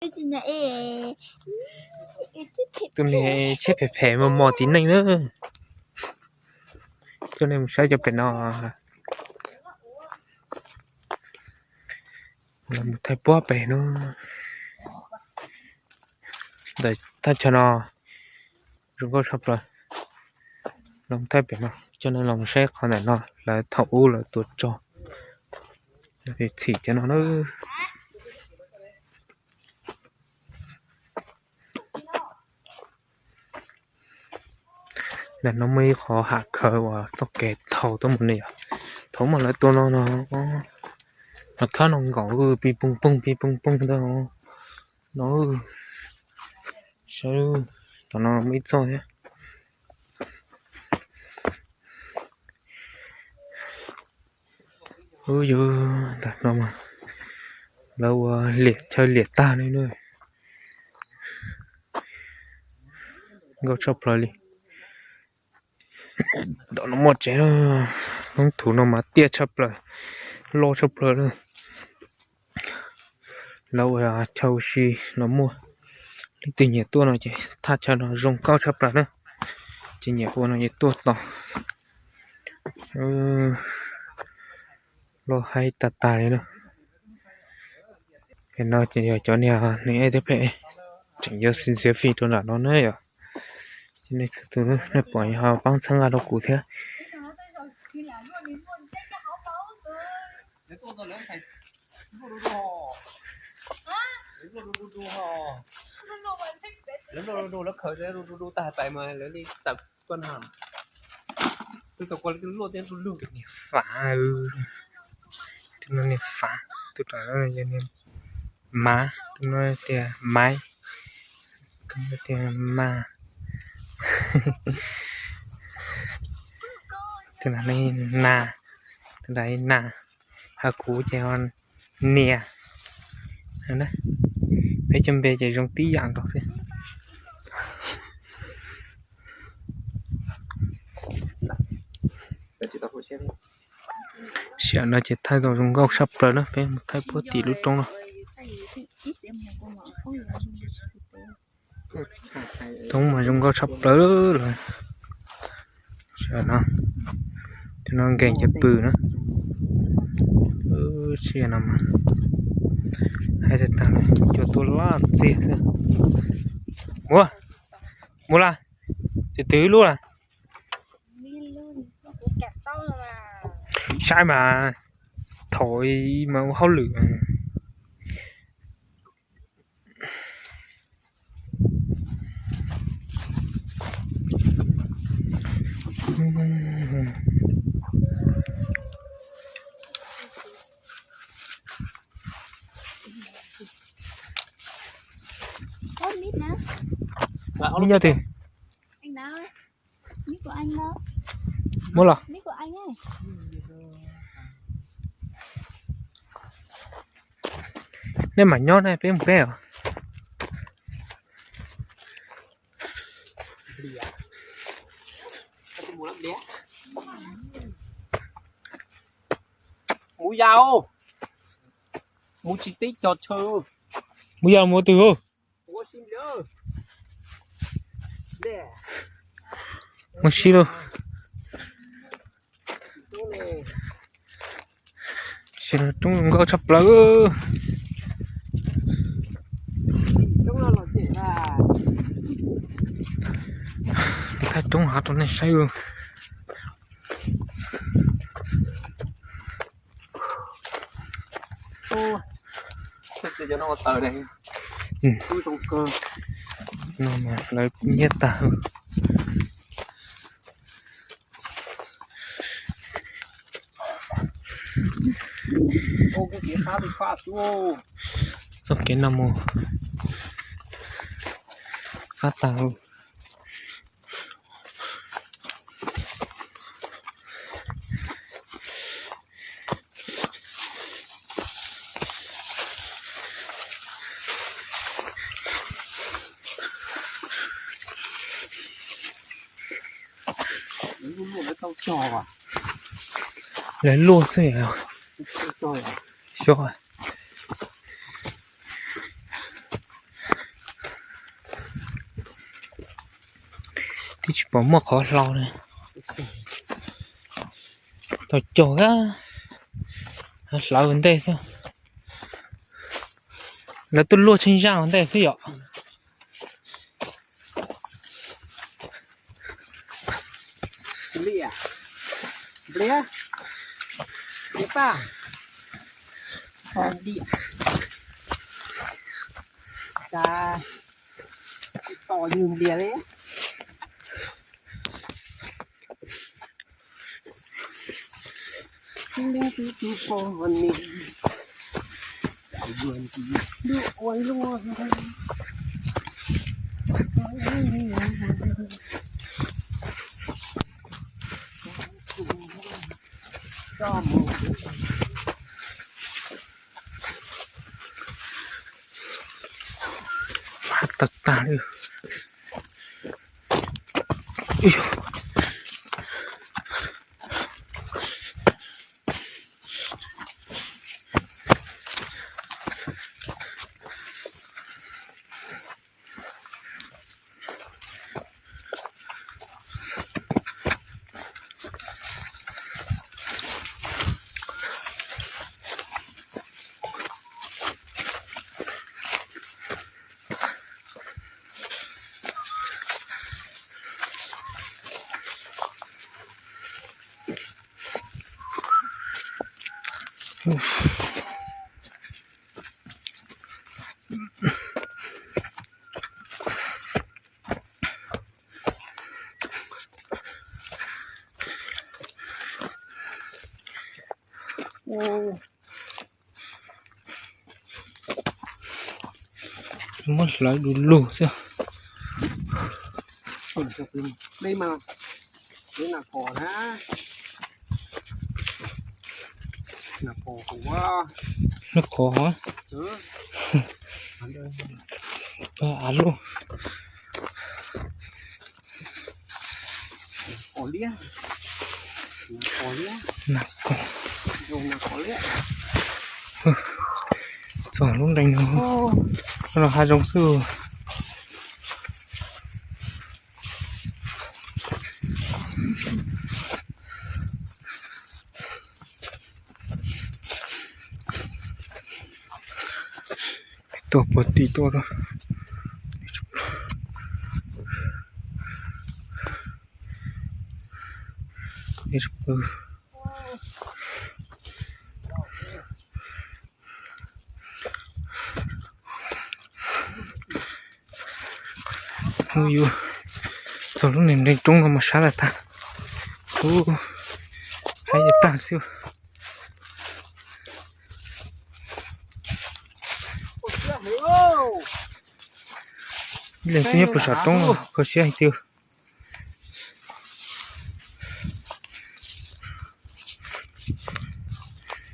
Tus niag siab phem phem mos mos txiv neej na. Coj nej mus saib cov pem no. Los mus thaij puag pem no. Ntawm thaj chaw no zoo nkauj tshaj plaws. Los mus thaij pem no, coj nej los mus saib qhov ntawm no lawv thaum ub lawv tua tsog. Txhim cov no na. Ntawm no muaj ib qhov hav khawv uas txoj kev thaum tuaj mus ne yom. Thaum ub mas lawv tua no no, los khab no nkaum pij pooj pooj pij pooj pooj ntag no. Saib, tom no muaj ib txoj thiab. Ub, yus ntawm no mas lawv ua liam chaw liam tag li na. Nkauj tshaj plaws li. Tom no muaj tsev, hoob thuv no mas tiaj tshaj plaws, loj tshaj plaws na. Lawv ua chaw ua si los muaj. Leej twg nyiam tuaj no ces thaj chaw no zoo nkauj tshaj plaws na. Ces nyiam ua no ces tuaj tau. Loj heev tag tag li na. Pem no ces yog cov niag neeg ej thiab phem tseem yuav xiv ntxiav fij rau nram no na yom. Nej txhua tus nej pom ho pab txhawb nqa rau kuv thiab. Lawv khaws lawv du du tag hais pais mas lawv li tawm koj na. Tus tau kua lawv luaj thiab du lug. Niag fav, tus no niag fav, tus tom no yog niag mav, tus no tias maiv, tus no tias mas, tus no nas, tus no nas, ho kuv ces nias. Peb cov npe ces zoo tib yam nkaus xwb. Sij hawm no ces thaij tau zoo nkauj tshaj plaws na, peb mus thaij puag tim lub roob no. Roob mas zoo nkauj tshaj plaws lawm. Sij hawm no, tus no nkees cov pw na. Sij hawm no mas hais tias tag cua tuaj laj txiag xwb. Ua, mus las, tus twg lub las? Saib mas, thaum mas ua hauj lwm. Nyob twg? Muab los. Nej mam nyob na, peb mus peb os. Mus yau, mus tsis teb cog chaw. Mus yau mus twg? Mus si lauj. Sij hawm no roob zoo nkauj tshaj plaws. Thaij roob hav rau nej saib. No mas lawv nyiab tag. Txoj kev no mus qab tag. Lawv luaj xwb. Xyov. Tsis pom muaj qhov hlau li. Tau caug a, hlawv ua ntej xwb. Lawv tuaj luaj tsheej zaj ua ntej xwb yom. Tag tag li. Muab hlawv du lug xwb. Nws qhuav, av lub. Nas kos. Txog lub ntees no, no hav zoov xwb. Tuaj puag tim tuaj. Ub, yus txog lub niag nreeg roob no mas sab lawm tag. Ub, haib yuav tag xwb. Ib leeg twb nyob puag saum roob, kho siab hais tias.